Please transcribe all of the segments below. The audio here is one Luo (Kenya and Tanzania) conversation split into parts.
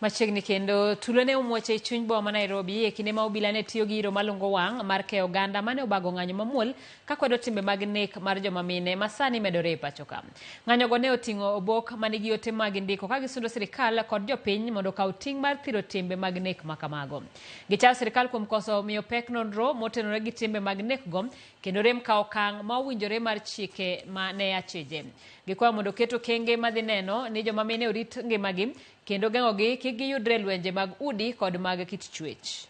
Machiegni kendo tulo ne omuoch e chuny boma ma Nairobi e kinde ma obila ne tiyo gi iro malungo wang' mar keyo oganda mane obago ng'anyo mamuol kakwedo timbe mag nek mar joma mine ma sani medore e pacho ka. Ng'anyogo ne oting'o obok manigi ote mag ndiko ka gisundo sirikal kod jopiny mondo okaw ting' mar thiro timbe mag nek ma kamago. Gichayo sirikal kuom koso miyo pek nonro motenore gi timbe mag nek go kendo rem kawo okang' ma owinjore mar chike ma ne achije. Gikwayo mondo oket okenge madhi neno ni joma mine orit ngimagi kendo geng'ogi kik giyudre e lwenje mag udi kod mag kit chwech.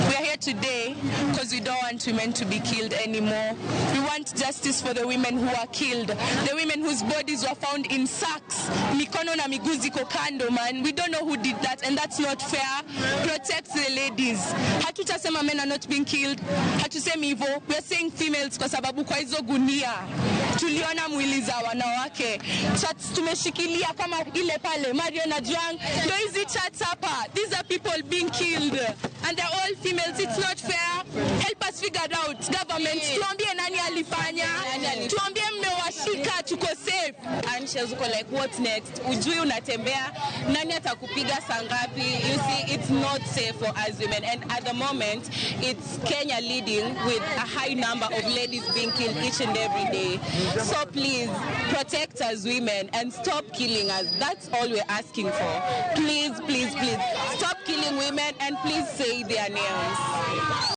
We are here today because we don't want women to be killed anymore. We want justice for the women who are killed, the women whose bodies were found in sacks, mikono na miguu ziko kando, man. We don't know who did that, and that's not fair. Protect the ladies. Hatutasema men are not being killed. Hatusemi hivyo. We are saying females kwa sababu kwa hizo gunia tuliona mwili za wanawake. Chats tumeshikilia kama ile pale Marion Ajwang, ndio hizi chats hapa. These are people being killed and they're all females. It's not fair. Help us figure out government. Tuambie nani alifanya, tuambie mmewashika, tuko safe. Anxious, uko like, "What's next?" Ujui unatembea, nani atakupiga saa ngapi? You see, it's not safe for us women, and at the moment it's Kenya leading with a high number of ladies being killed each and every day. So please protect us women and stop killing us. That's all we're asking for. Please, please, please stop killing women and please say their names.